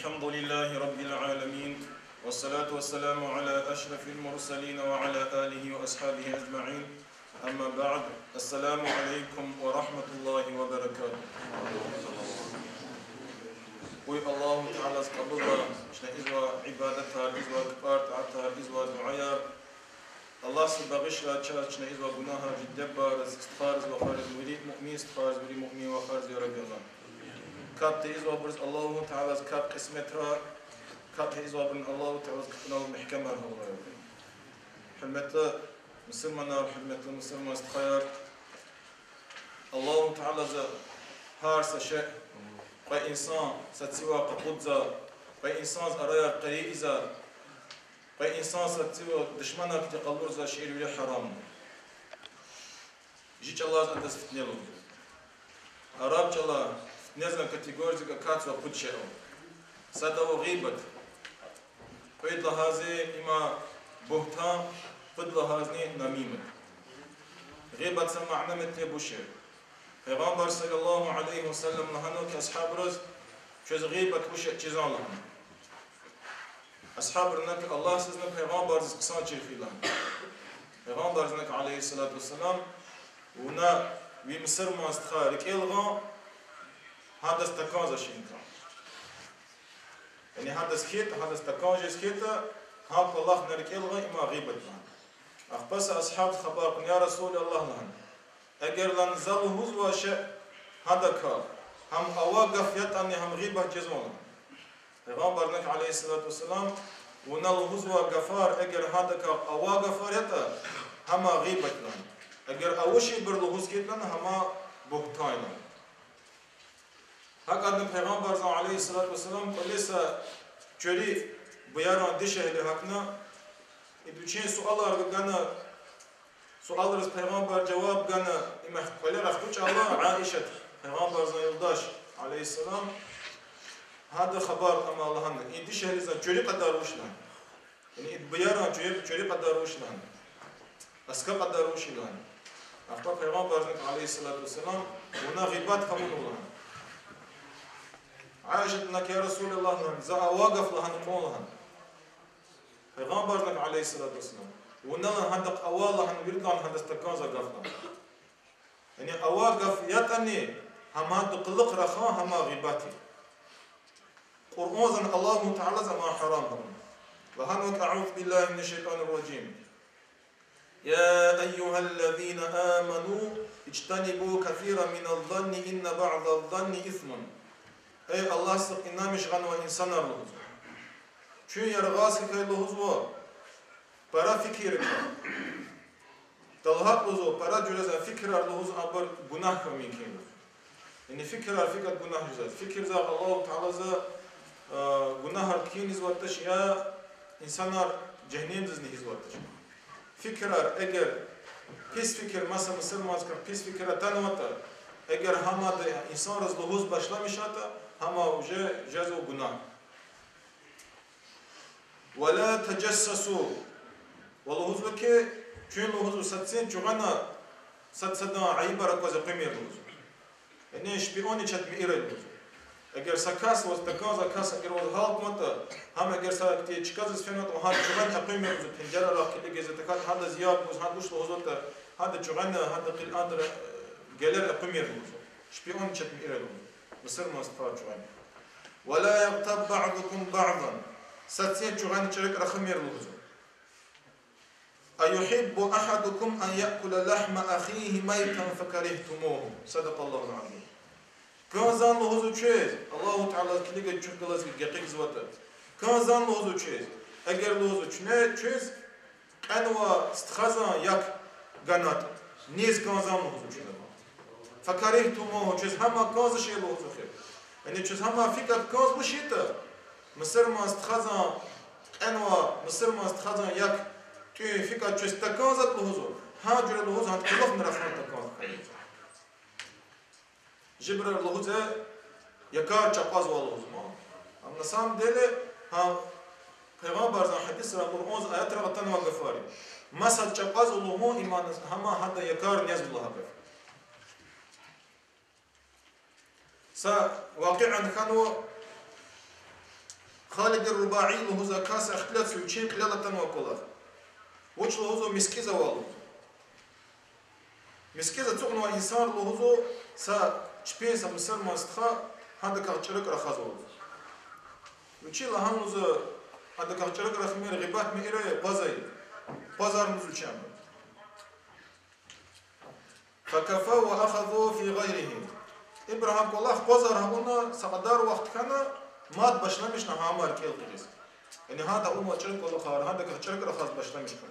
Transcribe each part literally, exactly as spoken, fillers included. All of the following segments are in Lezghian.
الحمد لله رب العالمين، والصلاة والسلام على أشرف المرسلين وعلى آله وأصحابه أجمعين. أما بعد، السلام عليكم ورحمة الله وبركاته. Къуй Аллагьу Таалади кьабулда чна ийизвай ибадатар, ийизвай капӀар, тӀаатар, ийизвай дуьаяр. Аллагьди багъишрай чаз чна ийизвай гунагьар, чи диде-бубайриз, стхайриз, вахариз, вири муъмин стхайриз, вири муъмин вахариз, я Рабби Аллагь. КапӀ тийизвайбуруз Аллагьу Таалади капӀ кьисметрай, капӀ тийизвайбурун Аллагьу Таалади капӀунал мягькемар гьавурай. Гьуьрметлу мусурманар, гьуьрметлу мусурман стхаяр, Аллагьу Таалади гьар са шей, къе инсан сад сивай къакъудзавай, къе инсандиз араяр къайи ийизвай, къе инсан сад сивай душманар хьтин къалурзавай шейэр вири гьарам. Жи чӀалаз адаз фитне лугьузва. Араб чӀалай фитнедин категориядик акатзава пуд шей. Сад ава гъибат. Кьвед лагьайди им я бугьтан, пуд лагьайди намимат. Гъибатдин мана-метлеб вуч я? Пайгъамбар صلى الله عليه وسلم лагьанва хьи асгьабриз: квез гъибат вуч я чизан лагьана. Асгьабри лагьана хьи: Аллагьдизни Пайгъамбардизни хъсан чир хьуй лагьана. Пайгъамбар лагьана хьи, عليه الصلاة والسلام: вуна ви мусурман стхадин рикӀел гъан, гьадаз такӀанзавай шейни кӀан. Яни гьадаз хьайитӀа, гьадаз такӀан жез хьайитӀа, гьа кӀвалах вуна рикӀел гъан, им я гъибат лагьана. Ахпа са асгьабди хабар кьуна: я رسول الله, лагьана, эгер лагьана за лугьузвай шей гьадакай, гьам авай гаф ятӀани, гьам гъибат жезвани лагьана. Пайгъамбар лагьана хьи, عليه الصلاة والسلام: вуна лугьузвай гафар эгер гьадакай авай гафар ятӀа, гьам я гъибат лагьана. Эгер авачирбур лугьуз хьайитӀа лагьана, гьам я бугьтан лагьана. ГьакӀни Пайгъамбарди, عليه الصلاة والسلام, кӀвале са чуьри буярин дишегьли гьатна, ида вичин суалар гана, суалриз Пайгъамбар жаваб гана, им кӀвалера хкучӀайла Аишат, Пайгъамбардин юлдаш, عليه السلام, гьада хабар кьуна лагьана: и дишегьлидин чуьри кьадар вуч я лагьана. Яни и буярин чуьри, чуьри кьадар вуч я лагьана. Аска кьадар вуч я лагьана. Ахпа Пайгъамбар лагьана хьи, عليه الصلاة والسلام: вуна гъибат авунва лагьана. Аишат лагьана хьи: я رسول الله, лагьана, за авай гаф лагьана кьун лагьана. Пайгъамбар лагьана хьи, عليه الصلاة والسلام: вуна лагьана гьадахъ авай лагьана, вирида лагьана гьадаз такӀанзавай гаф лагьана. Яни авай гаф ятӀани, гьам гьадан къулухъ рахан, гьам я гъибат я. Къуръанди Аллагьу Таалади ам гьарам авуна. Лагьанва хьи: أعوذ بالله من الشيطان الرجيم. يا أيها الذين آمنوا اجتنبوا كثيرا من الظن إن بعض الظن إثم. Эй Аллагьдихъ инанмиш гъанвай инсанар, лугьузва, куьн яргъаз хьухь, лугьузва, пара фикиррикай. Талгьат, лугьузва, пара жуьредин фикирар, лугьузва, абур гунагь хьун мумкин я. Яни фикирар фикӀад гунагь жезва. Фикирзавай Аллагьу Таалади, э, гунагьар кхьизватӀа, я инсанар жегьеннемдизни гъизватӀа. Фикирар, эгер пис фикир, маса мусурмандикай пис фикир атанватӀа, эгер гьамни инсанриз лугьуз башламишайтӀа, гьам уже жезва гунагь. ولا تجسسوا. Ва лугьузва хьи, куьн, лугьузва, сад син чугъана сад садан айибар акваз экъуьмир, лугьузва. Яни шпионничать мийир, лугьузва. Эгер са кас, ваз такӀанзавай кас эгер ваз гьалтнаватӀа, гьам эгер са хьтин чкадиз фенватӀа, гьадан чугъана экъуьмир, лугьузва, пенжерарахъ килигиз, тахьайтӀа гьадаз яб гуз, гьада вуч лугьузватӀа, гьадан чугъана, гьадан кьил андра, э, гелер экъуьмир, лугьузва. Шпионничать мийир, лугьузва, мусурман стхаяр чугъана. ولا يغتب بعضكم بعضا. Сад син чугъана чӀуру рахамир, лугьузва. أيحب أحدكم أن يأكل لحم أخيه ميتا فكرهتموه. صدق الله العظيم. Кӏанзава, лугьузва, квез, Аллагьу Таала килигна чухъ галаз гекъигзаватӏа. Кӏанзава, лугьузва, квез, эгер, лугьузва, куьне квез кьенвай стхадин як ганватӏа. Низ кӏанзава, лугьузва, квез. فكرهتموه, квез гьам кӏанзавач, лугьузва, эхир. Яни квез гьам фикӏа кӏанзавач ятӏа, мусурман стхадин, кьенвай мусурман стхадин як тӏуьн фикӏа квез такӏанзаватӏа, лугьузва, гьа жуьре, лугьузва, гьадан кьулухъни рахан такӏанзава. Жибрил лугьузва, якар чакъвазва лугьузва. Амма на самом деле, гьа, Пайгъамбардин гьадисра, Къуръанда, аятра атанвай гафар я. Масад чакъвазва лугьун, иман, гьам гьадан якар незва лагьай гаф. Са вакъиа хьанва, Халид ар-РубаӀи лугьузвай кас ихтилатзава вичин кьилел атанвай кӀвалах. Вуч лугьузва, мискӀиз ава лугьузва. МискӀиз ацукьнавай инсан лугьузва, са чпин са мусурман стха гьадакай чӀуру рахазва лугьузва. Вичи лагьана лугьузва, гьадакай чӀуру рахмир, гъибат мийир, акъвазай. Акъвазарна лугьузва вичи ам. فكفوا وأخذوا في غيره. Ибуру гьа кӀвалах акъвазар гьа авуна, са кьадар вахт хьана, мад башламишна гьа амай рикӀел къигиз. Яни гьада авунвай чӀуру кӀвалахар, гьадакай чӀуру рахаз башламишна.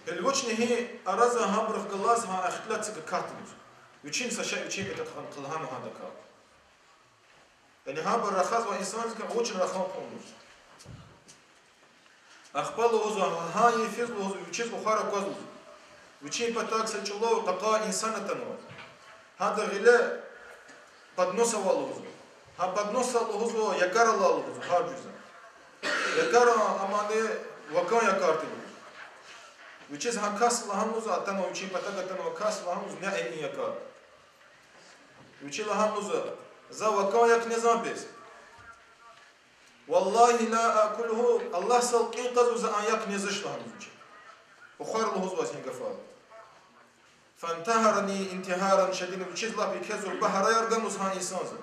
Гьеле вучни гьи араза гьабурухъ галаз гьа ихтилат цик акатна. Вичин са шей вичин патахъ хълагьана гьадакай. Яни гьабур рахазвай инсанзикай вучни рахан кьуна. Ахпа лугьузва, гьа, гьа йифиз лугьузва, вичиз ухар акваз лугьузва. Вичин патав са чӀулав къакъа инсан атанва. Гьадан гъиле поднос ава лугьузва. Гьа подносда лугьузва якӀар ала лугьузва, гьар жуьза. ЯкӀар амани вакӀан якӀар тир лугьузва. Вичиз гьа кас лагьана лугьузва, атанва вичин патав, атанва кас лагьана лугьузва, неъ и якӀар. Вичи лагьана лугьузва, за вакӀан якӀ незан бес. والله لا آكله, Аллагьдал кьин кьазва, за ан якӀ незач лагьана лугьузва вичи. Ухар лугьузва зин гафар. فانتهرني انتهارا شديدا, вичиз лап еке зурба гьараяр гана лугьузва гьа инсанза.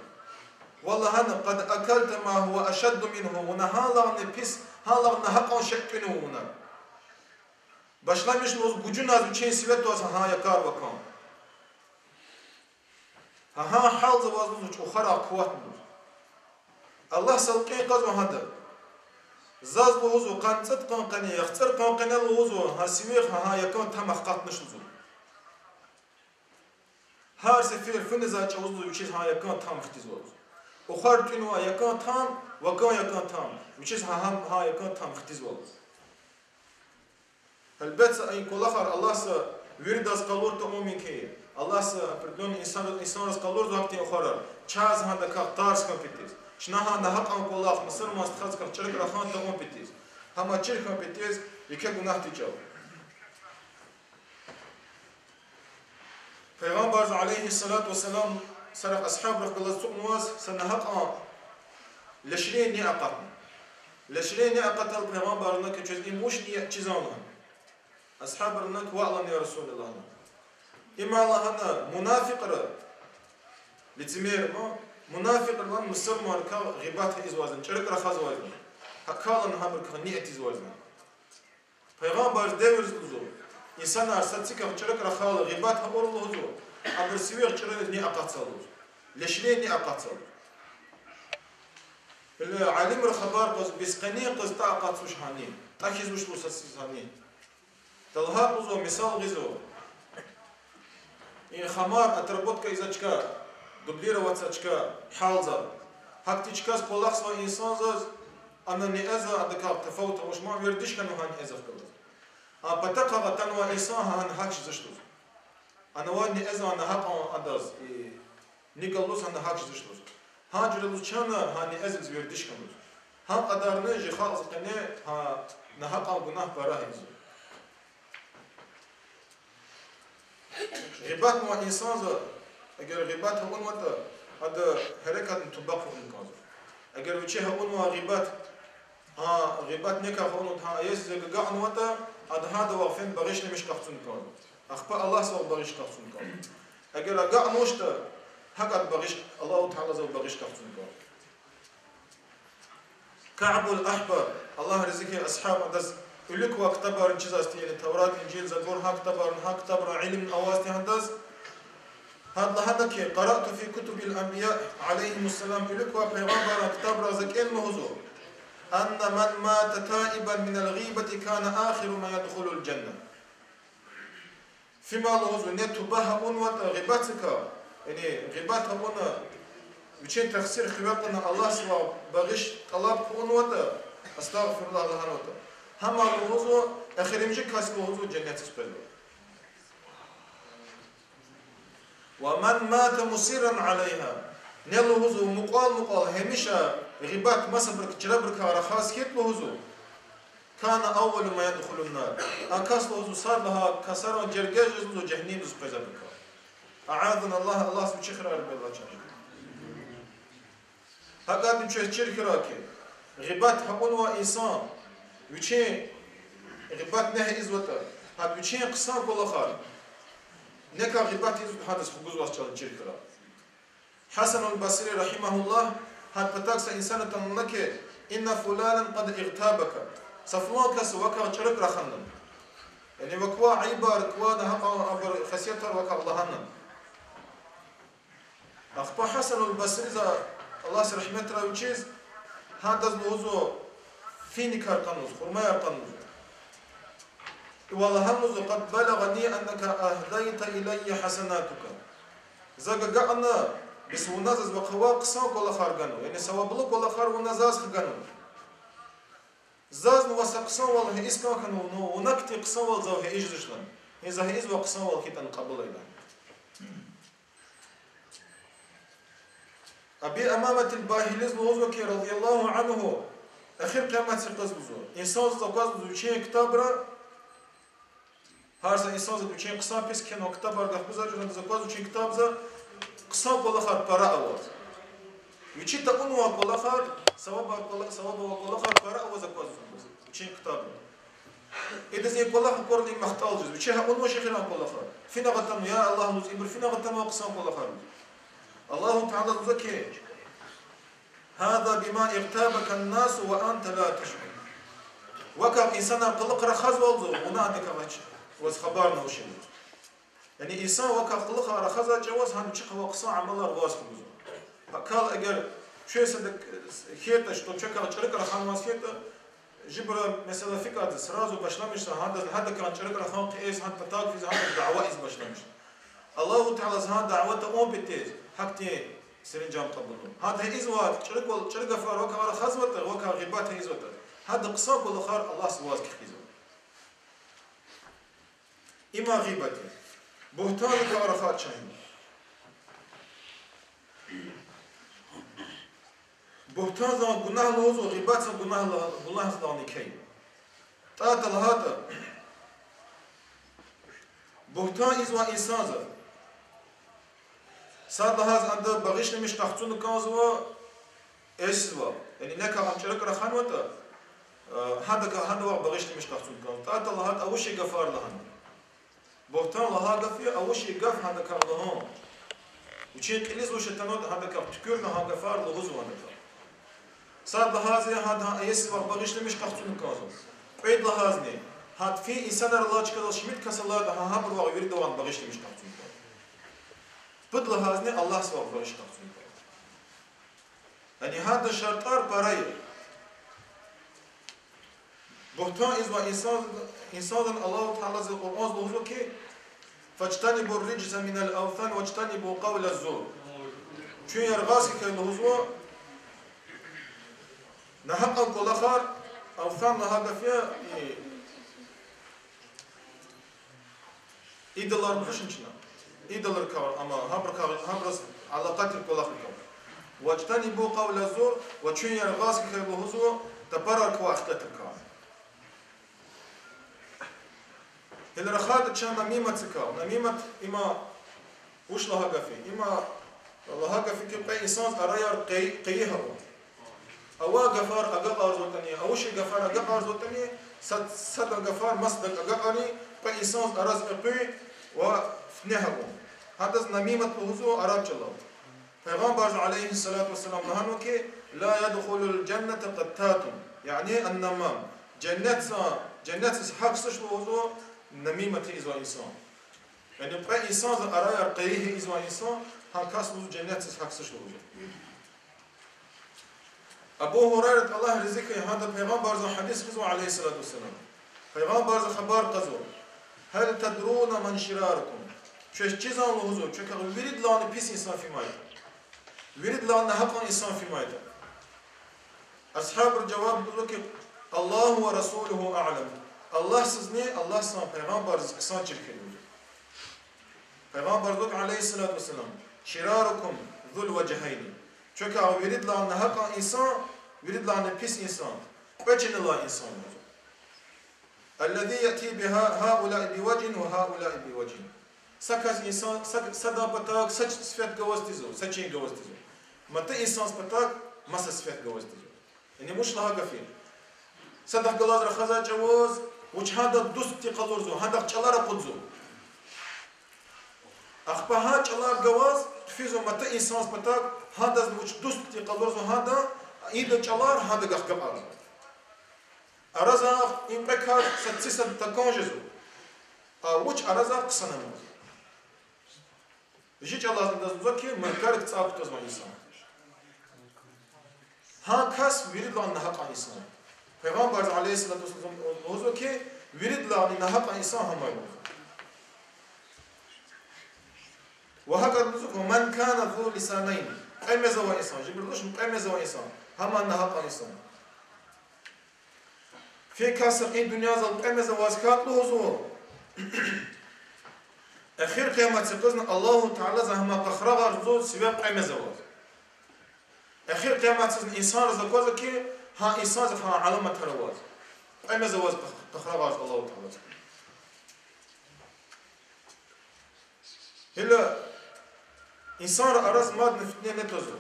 Ва лагьана, قد أكلت ما هو أشد منه, вуна гьадалайни пис, гьадалайни нагьакьан шей тӀуьнва вуна. Башламишна лугьуз гужуназ вичин сиве тваз гьа якӀар вакӀан. Гьа гьа гьалзаваз лугьузва чӀухарай акъатна лугьузва. Аллагьдал кьин кьазва гьада. Заз лугьузва къанни цӀуд къан къене, яхцӀур къан къене лугьузва, гьа сивяй гьа якӀан там ахкъатнач лугьузва. Гьар сефер фу незвай чӀавуз лугьузва вичиз гьа якӀан там хтизва лугьузва. Ухар тӀуьнвай якӀан там, вакӀан якӀан там, вичиз гьа, гьа, гьа якӀан там хтизва лугьузва. Гьелбетда, и кӀвалахар Аллагьди виридаз къалур тавун мумкин я. Аллагьди определённый инсан, инсанриз къалурзава гьахьтин ухарар. Чаз гьадакай тарс хьун патал. Чна гьа нагьакьан кӀвалах мусурман стхадикай чӀуру рахан тавун патал. Гьам чир хьун патал еке гунагьдин чӀал. Пайгъамбарди, عليه الصلاة والسلام, са рахъ асгьабрихъ галаз ацукьнаваз са нагьакьан лешрин ни акъатна. Лешрин ни акъатайла Пайгъамбарди лагьана: квез им вуч ни я чизан лагьана. Асгьабри лагьана: ваъ лагьана, я Расулаллагь лагьана. Им лагьана мунафикьри, лицемер ма, мунафикьри лагьана мусурманрикай гъибат ийизвайзни, чӀуру рахазвайзни. ГьакӀ лагьана гьабурукай ни ийизвайзни. Пайгъамбарди девирзава лугьузва, инсанар сад-садакай чӀуру рахайла гъибат авур лугьузва, абурун сивяй чӀуру ни акъатзава лугьузва. Лешрин ни акъатзава лугьузва. Гьеле алимри хабар кьазва, бес къенин къуз тӀа акъатзавач гьа ни, тӀа хьизвач лугьузва сад-садаз гьа ни. Талгьа лугьузва, мисал гъизва. И хамар отработка ийизвай чка, дублироваться ийизвай чка, гьалза. Гьахьтин чказ кӀвалахзавай инсанзаз, ана ни ийизва, адакай тафават авач, ма вердиш хьанва гьа ни ийизвай галаз. А патахъай атанвай инсан гьа, гьа ни гьахьизвач лугьузва. Ана вад ни ийизва, ана гьакьван адаз, и, ни галаз гьа ни гьахьизвач лугьузва. Гьа жуьре лугьуз чна гьа ни ийизвайдаз вердиш хьанва лугьузва. Гьа кьадарни жи халкьдин къене гьа нагьакьан гунагь пара ийизва. Гъибат авунвай инсанза, эгер гъибат авунватӀа, ада гьерекатни туба хъувун кӀанзава. Эгер вичи авунвай гъибат, гьа гъибат некай авунватӀа, гьа иесиз агакьнаватӀа, ада гьадавай фена багъишламиш къахцун кӀанзава. Ахпа Аллагьдивай багъиш къахцун кӀанзава. Эгер агакьнавачтӀа, гьакӀ ада багъиш, Аллагьу Тааладивай багъиш къахцун кӀанзава. Каъбул Ахбар, Аллагь рази хьуй, асгьаб, адаз уьлуьквай ктабарни чизвайди тир, яни Таврат, Инжил, Забур, гьа ктабарни, гьа ктабра илим авайди тир адаз. Гьада лагьана хьи, قرأت في كتب الأنبياء عليهم السلام, уьлуьквай пайгъамбаррин ктабра за кӀелна лугьузва, أن من مات تائبا من الغيبة كان آخر من يدخل الجنة. Фима лугьузва, ни туба авунватӀа гъибатдикай, яни гъибат авуна, вичин тахсир хиве кьуна, Аллагьдивай багъиш тӀалаб хъувунватӀа, أستغفر الله лагьанватӀа, гьам лугьузва эхиримжи кас лугьузва женнетдиз къвезвай. ومن مات مصرا عليها, ни лугьузва мукьвал-мукьвал гьамиша гъибат масабурукай, чарабурукай рахаз хьайитӀа лугьузва, كان أول من يدخل النار. А кас лугьузва сад лагьай касарин жергеда жез лугьузва жегьеннемдиз къвезвайбурукай. أعاذنا الله, Аллагьди вичи хирарбелла чаз. Гьакӏни чаз чир хьурай хьи, гъибат авунвай инсан, вичин гъибат нагьи ийизватӏа, гьа вичин хъсан кӏвалахар, некай гъибат ийизватӏа, гьадаз хгузвач чаз чир хьурай. Гьасан аль-Басри, рахимагьуллагь, гьа патав са инсаназ атана лагьана хьи, إن فلانا قد اغتابك. Са флан кас вакай чӏуру рахана. Яни вакай айибар, вакай нагьакьан абур, хесетар вакай лагьана. Ахпа Гьасан аль-Басриди, Аллагьди рагьмет авурай вичиз, гьадаз лугьузва финикар къануз, хурмаяр къануз. Ва лагьана лугьузва: قد بلغني أنك أهديت إلي حسناتك. Завай агакьна, бес вуна заз вакай хъсан кӏвалахар ганва, яни саваблу кӏвалахар вуна заз хгана. Зазни ваз са хъсанвал гьа ийиз кӏан хьана, вуна, вуна хьтин хъсанвал зав гьа ийиз жезвач лагьана. Гьа за гьа ийизвай хъсанвал хьайитӏани кьабулай лагьана. Аби Умамат аль-Бахилиди лугьузва хьи, رضي الله عنه, эхир къияматдин къуз лугьузва, инсанзаз аквазва вичин ктабра, гьар са инсанзаз вичин хъсан-пис кхьенвай ктабар гахкуза, чна заз аквазва вичин ктабза хъсан кӏвалахар пара аваз. Вичи тавунвай кӏвалахар, савабар кӏвала-, саваб авай кӏвалахар пара аваз аквазва вичин ктабра. Идаз и кӏвалах акурла мягьтел жез, вичи гьа авунвач эхир а кӏвалахар. Финагъ атанва, я Аллагь, лугьуз, ибур финагъ атанва хъсан кӏвалахар. Аллагьу Таала лугьузва хьи, هذا بما اغتابك الناس وأنت لا تشعر. Вакай инсанар къулухъ рахазвалзава, вуна адакай вач, ваз хабарни авачиз. Яни инсан вакай къулухъ рахазвай чӏавуз гьа вичихъ авай хъсан амалар ваз хгузва. Гьакӏ хьайила эгер чун садак хьайитӏа, что чакай чӏуру раханваз хьайитӏа, жибура месэла фикӏ гайиди, сразу башламишза гьадаз, гьадакай чӏуру рахан хъийиз, гьадан патав физ, гьадаз даъва ийиз башламишза. Аллагьу Таала гьа даъват авун патал гьахьтин серенжем кьабулун. Гьада ийизвай чӏуру кӏвал-, чӏуру гафар вакай рахазватӏа, вакай гъибат ийизватӏа, гьадан хъсан кӏвалахар Аллагьди ваз хъийизва. Има гъибат я. Бугьтан вакай рахазвач чна. Бугьтан зан гунагь лугьузва, гъибат зан гунагь ла-, гунагьзални кьве я. Тӏа лагьайтӏа, бугьтан ийизвай инсанза сад лагьайди ада багъишламиш къахцун кӏанзава, эсизва, яни некай гьам чӏуру раханватӏа, э, гьадакай, гьадавай багъишламиш къахцун кӏанзава. Тӏа лагьайтӏа авачир гафар лагьана. Бугьтан лагьай гаф я, авачир гаф гьадакай лугьун. Вичин кьилиз вуч атанватӏа гьадакай туькӏуьрна гьа гафар лугьузва гьадакай. Сад лагьайди гьада эсизва, багъишламиш къахцун кӏанзава. Кьвед лагьайди, гьада фин инсанар алай чкадал шумуд кас алайди гьа, гьабурувай виридавай багъишламиш къахцун кӏанзава. Пуд лагьайди Аллагьдивай багъишламиш къахцун кӏанзава. Яни гьадан шартӏар пара я. Бугьтан ийизвай инсан, инсанзан Аллагьу Таала Къуръанда лугьузва хьи, فاجتنبوا الرجس من الأوثان واجتنبوا قول الزور. Чун яргъаз хьухь лугьузва нагьакьан кӏвалахар, авсан лагьай гаф я, и, идолар лугьузва чна. Идолрикай, амма гьабурукай, гьабуруз алакъа тир кӏвалахрикай. واجتنبوا قول الزور, ва чун яргъаз хьухь лугьузва тапарар квай ихтилатрикай. Гила рахайтӏа чна намиматдикай. Намимат има вуч лагьай гаф я? Има лагьай гаф я хьи, кьве инсанзин араяр къайи, къайи авун. Авай гафар агакьарзаватӏани, авачир гафар агакьарзаватӏани, сад, садан гафар масадак агакьарин, кьве инсанзин араз экъуьн ва фитне авун. Гьадаз намимат лугьузва араб чӏалал. Пайгъамбарди, عليه الصلاة والسلام, лагьанва хьи, لا يدخل الجنة قتات, яни النمام. Женнетдиз, женнетдиз гьахьзавач лугьузва намимат ийизвай инсан. Яни кьве инсанзин араяр къайи ийизвай инсан, гьа кас лугьузва женнетдиз гьахьзавач лугьузва. Абу Гьурайрат, Аллагь рази хьуй, гьада Пайгъамбарзан гьадис гъизва, عليه الصلاة والسلام. Пайгъамбарза хабар кьазва: هل تدرون من شراركم؟ Квез чизвани лугьузва, квекай виридалайни пис инсан фимайда? Виридалайни нагьакьан инсан фимайда? Асгьабри жаваб гузва хьи: الله ورسوله أعلم. Аллагьдизни Аллагьдин Пайгъамбардиз хъсан чир хьи лугьузва. Пайгъамбарди лугьузва, عليه الصلاة والسلام: شراركم ذو الوجهين. Квекай виридалайни нагьакьан инсан, виридалайни пис инсан, кьве чан алай инсан лугьузва. الذي يأتي بهؤلاء بوجه وهؤلاء بوجه. Са кас инсан, са, садан патав са сифет гваз тийизва, са чин гваз тийизва. Маса инсандин патав Маса сифет гваз тийиз. Яни вуч лагьай гаф я? Садахъ галаз рахазвай чӀавуз, вуч гьадан дуст хьиз къалурзава, гьадахъ чӀалар акъудзава. Ахпа гьа чӀалар гваз хъфизва маса инсандин патав, гьадаз вуч дуст хьиз къалурзава гьадан, идан чӀалар гьадахъ гьакӀ акъудзава. Араза и кьве кас сад-сад такӀан жезва. А вуч араза хъсанмаз. Жи чӀалазни адаз лугьузва хьи, макарик цӀай кутазвай инсан. Гьа кас виридалай нагьакьан инсан. Пайгъамбарза, عليه الصلاة والسلام, лугьузва хьи, виридалай нагьакьан инсан гьам я лугьузва. Ва гьакӀ лугьузва хьи, ومن كان ذو لسانين. Кьве мез авай инсан, жибур лугьуш, кьве мез авай инсан, гьам я нагьакьан инсан. Фи кас и дуьньязал кьве мез аваз хьайитӀа лугьузва, эхир къиямат юкъузни Аллагьу Таалади гьам къарагъарзава сивяй кьве мез аваз. Эхир къияматдизни инсанриз аквазва хьи, гьа инсандин гьа аламатар аваз, кьве мез аваз къарагъарзава Аллагьу Таалади. Гила инсанрин араз мадни фитне твазва.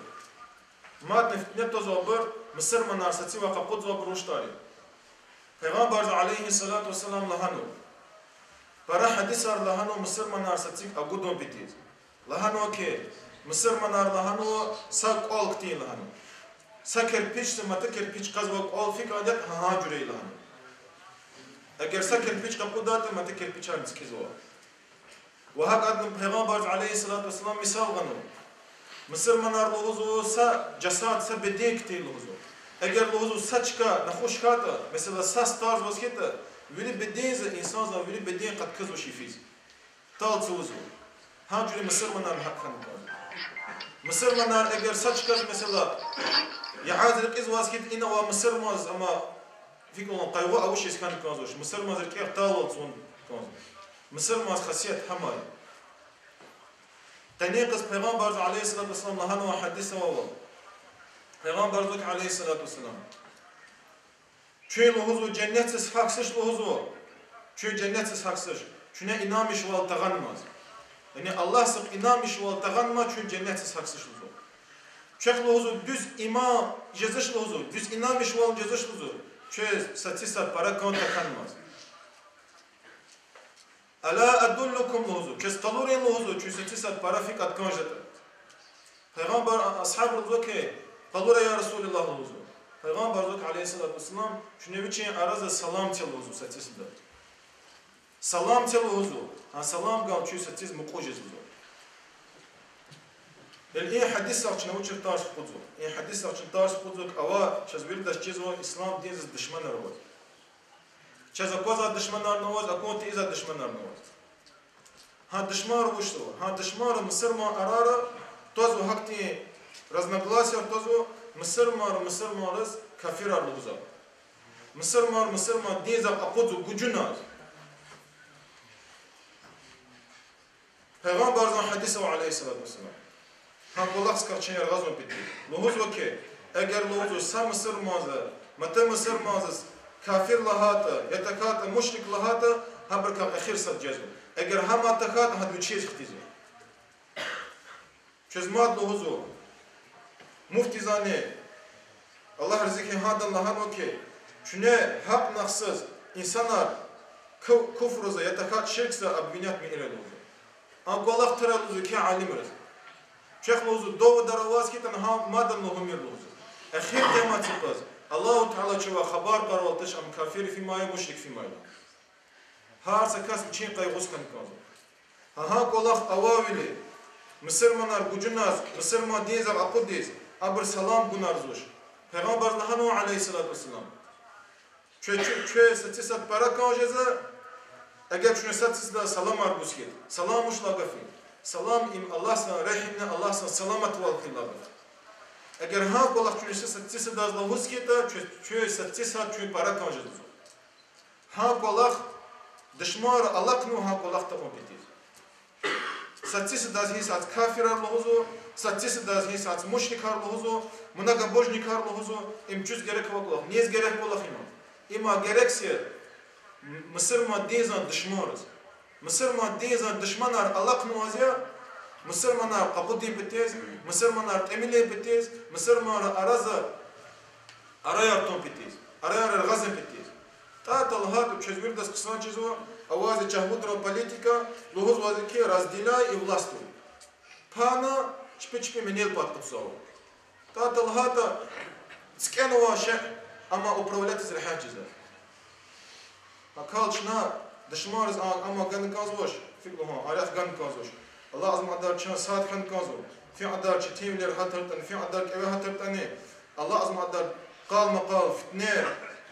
Мадни фитне твазва абур, мусурманар сацивай къакъудзавайбур рушдари. Пайгъамбарза, عليه الصلاة والسلام, лагьанва, пара гьадисар лагьанва мусурманар сацик агудун патал. Лагьанва хьи, мусурманар лагьанва са кӀвал хьтин лагьанва. Са кирпичдин маса кирпич къвезвай кӀвал фикӀ ятӀа, гьа жуьре я лагьанва. Эгер са кирпич къакъудайтӀа, маса кирпичар цикӀизва. Ва гьакӀ ятӀани Пайгъамбарза, عليه الصلاة والسلام, мисал гъанва. Мусурманар лугьузва са жасад, са беден хьтин лугьузва. Эгер лугьузва са чка нахуш хьайитӀа, месела, са старзаваз хьайитӀа, вири беденза, инсанза вири беден къатказвач йифиз. Тал цавузва. Гьа жуьре мусурманар гьакӀ хьана кӀанзава. Мусурманар эгер са чказ, месела, ягъаз рекьизваз хьайитӀа, ина авай мусурманза ама фикӀ авун, къайгъу авачиз хьана кӀанзавач, мусурманза рикӀе тал цавун кӀанзава. Мусурманза хасият гьам я. Къенин къуз Пайгъамбарза, عليه الصلاة والسلام, лагьанвай гьадис авайвал, Пайгъамбарза лугьузва хьи, عليه الصلاة والسلام, чуьн лугьузва женнетдиз гьахьзавач лугьузва, чуьн женнетдиз гьахьзавач, чуьне инанмишвал тагъанмаз. Яни Аллагьдихъ инанмишвал тагъанмаз чуьн женнетдиз гьахьзавач лугьузва. Чехъ лугьузва дуьз иман жезвач лугьузва, дуьз инанмишвал жезвач лугьузва, чуьз сад-сад пара кӀан тахьанмаз. ألا أدلكم лугьузва, квез къалурин лугьузва, чуьз сад-сад пара фикӀ кӀан жедатӀа. Пайгъамбар, асгьабри лугьузва хьи, къалура, я رسول الله, лугьузва. Пайгъамбарза лугьузва хьи, عليه الصلاة والسلام, чуьне вичин араза салам це лугьузва сад-садаз. Салам це лугьузва, гьа саламдал чуьз сад-садаз мукьва жезва лугьузва. Гьеле и гьадисдал чна вучтин тарс акъудзава? И гьадисдал чна тарс акъудзава хьи, ава, чаз виридаз чизва ислам диндиз душманар аваз. Чаз аквазвай душманарни аваз, акун тийизвай душманарни аваз. Гьа душманар вучзава? Гьа душманар мусурманрин арада твазва, гьахьтин разногласияр твазва, мусурманар мусурманриз кафирар лугьузва. Мусурманар мусурман диндихъ акъудзава гужуназ. Пайгъамбарзан гьадис ава, عليه الصلاة والسلام. Гьа кӀвалахдикай чун яргъазун патал. Лугьузва хьи, эгер лугьузва са мусурманза маса мусурманзаз кафир лагьайтӀа, я тахьайтӀа мушрик лагьайтӀа, гьабурукай эхир сад жезва. Эгер гьам тахьайтӀа, гьада вичиз хтизва. Чуьз мад лугьузва муфтизани, Аллагь рази хьуй гьадан, лагьанва хьи, чуьне гьахъ-нахъсуз инсанар ку-, куфруза, я тахьайтӀа ширкза обвинять мийир лугьузва. А кӀвалах тарай лугьузва куь алимриз. Чехъ лугьузва доводар аваз хьайитӀани, гьа мадни лугьумир лугьузва. Эхир къиямат юкъуз Аллагьу Таала чавай хабар кьурвал туш ам кафир фимир я, мушрик фимир я. Гьар са кас вичин къайгъуз хьана кӀанзава. Гьа, гьа кӀвалах авайвиляй мусурманар гужуназ мусурман диндихъ акъудиз, абур салам гунарзавач. Пайгъамбарза лагьанва, عليه الصلاة والسلام, чуьз, чуьз, чуьз сад-сад пара кӀан жезва, эгер чуьне сад-садаз саламар гуз хьайитӀа. Салам вуч лагьай гаф я? Салам им Аллагьдин регьимни Аллагьдин саламатвал хьайи лагьай гаф я. Эгер гьа кӀвалах чуьне сад-садаз лугьуз хьайитӀа, чуьз, чуьз сад-сад чуьн пара кӀан жезва. Гьа кӀвалах душманри алахънава гьа кӀвалах тавун патал. Сад-садаз гьи сац кафирар лугьузва, сад-садаз гьи сац мушрикар лугьузва, многобожникар лугьузва, им чуьз герек авай кӀвалах, низ герек кӀвалах има? Има герек я мусурман диндин душманриз. Мусурман диндин душманар алахънаваз я, Мусурманар къакъудун петиз, мусурманар тӀимилун петиз, мусурманар араза араяр тун петиз, араяр ргъазун петиз. ТӀа талгьатӀа чаз виридаз хъсан чизва, авази чагьвудран политика, лугьузвази хьи, разделяй и властвуй. Пана чпи чпин винел пад къатзава. ТӀа талгьатӀа цӀикӀанвай шей, амма управлять ийиз регьят жезва. Акал чна душманриз а-, амма гана кӀанзавач, фикир лугьун, арат гана кӀанзавач. Аллагьди мадад чун сад хьана кӀанзава. Фикьадар четинвилер гьатайтӀани, фикьадар кӀеве гьатайтӀани, Аллагьди мадад къал-макъал, фитне,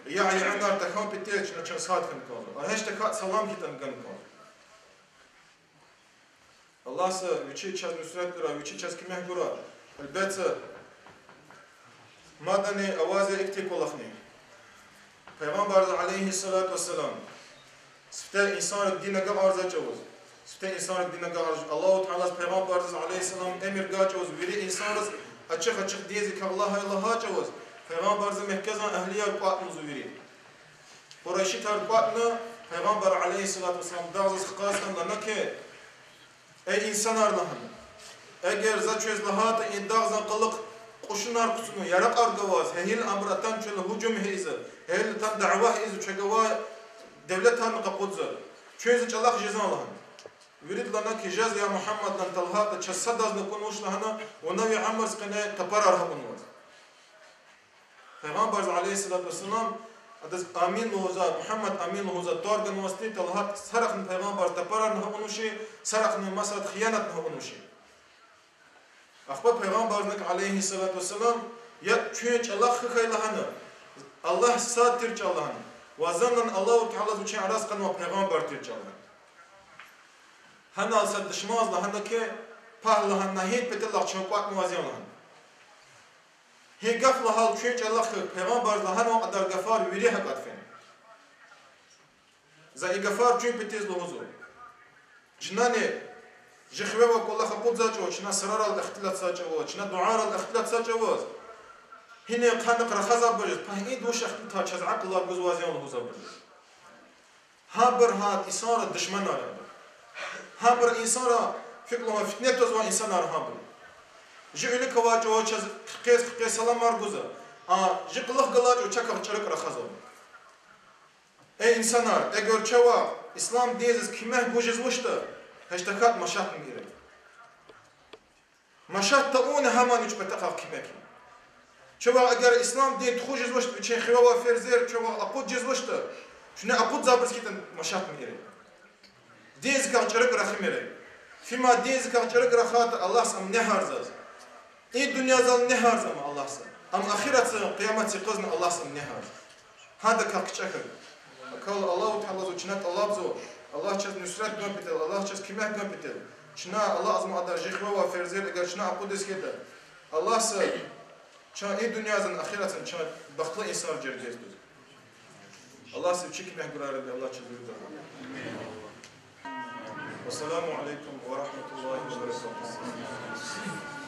я-, яянар тахьун петиз чна чун сад хьана кӀанзава. А гьич тахьайтӀа салам хьайитӀани гана кӀанзава. Аллагьди Вичи чаз нусрат гурай, Вичи чаз куьмек гурай. Гьелбетда, мадни аваз я ихьтин кӀвалахни. Пайгъамбарди, عليه الصلاة والسلام, сифте инсанрик дин агакьарзавай чӀавуз, сифте инсанрик дин агакьарзавай, Аллагьу Таалади Пайгъамбардиз, عليه السلام, эмир гай чӀавуз, вири инсанриз ачух-ачух динзикай лагьай лагьай чӀавуз, Пайгъамбарди Меккедин агьлияр кӀватӀнавай вири. Къурайшитар кӀватӀна, Пайгъамбар, عليه الصلاة والسلام, дагъдиз хкаж хьана, лагьана хьи: Эй инсанар, лагьана, эгер за квез лагьайтӀа и дагъдин къулухъ кьушунар хъувуна, яракьар гваз, гьа гьил абур атана квел гьужум ийиз, гьа гьил атана дяве ийиз, квевай девлетарни къакъудзава, квез за чӀалахъ жезва, лагьана. Вирида лагьана хьи: Жезва, я Мугьаммад, лагьана, талгьатӀа чаз садазни акунвач, лагьана, вуна ви уьмуьрдин къене тапарар гьа авунваз. Пайгъамбарди, عليه الصلاة والسلام, адаз амин лугьузвай, Мугьаммад амин лугьузвай тӀвар ганвайди, талгьатӀа сарахъни Пайгъамбарди тапарарни гьа авунвачир, сарахъни масад хиянатни гьа авунвачир. Ахпа Пайгъамбарди лагьана хьи, عليه الصلاة والسلام: Я куьн чӀалахъ хьухь, лагьана, Аллагь сад тир чӀал, лагьана, ва зунни Аллагьу Таалади вичин араз кьунвай пайгъамбар тир чӀал, лагьана. Гьанал са душмандиз лагьана хьи: Пагь, лагьана, гьи паталай чун кӀватӀнавайди я, лагьана. Гьи гаф лагьайла куьн чӀалахъ хьухь, Пайгъамбарди лагьанвай кьадар гафар вири гьакӀ фена. За и гафар куьн патал лугьузва. Чнани чи хиве авай кӀвалах акъудзавай чӀавуз, чна сурарал ихтилатзавай чӀавуз, чна дуьайрал ихтилатзавай чӀавуз, гьинин хъанихъ рахазвайбур жез, пагь, ида вуч ихтилатар, чаз акьулар гузвайди я лугьузвайбур жез. Гьабур гьа инсанрин душманар я. Гьабур инсанрин, фикир лугьун, фитне твазвай инсанар гьабур. Чи вилик авай чӀавуз чаз хъуькъвез-хъуькъвез саламар гузва, а чи кьулухъ галай чӀавуз чакай чӀурукӀ рахазва. Эй инсанар, эгер чавай ислам диндиз куьмек гуз жезвачтӀа, гьич тахьайтӀа машат мийир. Машат тавуна гьамни вич патахъай куьмек я. Чавай эгер ислам дин тухуз жезвачтӀа, вичин хиве авай ферзер чавай акъудиз жезвачтӀа, чуьне акъудзавайбуруз хьайитӀа машат мийир. Диндикай чӀурукӀ рахимир. Фима диндикай чӀурукӀ рахайтӀа, Аллагьди ам негьар заз. И дуьньядал негьар заз ам Аллагьди. Ам ахиратдин къиямат йикъазни Аллагьди ам негьар заз. Гьадакай кичӀе хьухь. Акал Аллагьу Тааладиз чна тӀалабзава, Аллагьди чаз нусрат гун патал, Аллагьди чаз куьмек гун патал. Чна Аллагьди мадад чи хиве авай ферзер эгер чна акъудиз хьайитӀа, Аллагьди чун и дуьньядин, ахиратдин чун бахтлу инсанрин жергейриз. Аллагьди вичи куьмек гурай, Рабби, Аллагьди чаз вирида. والسلام عليكم ورحمة الله وبركاته.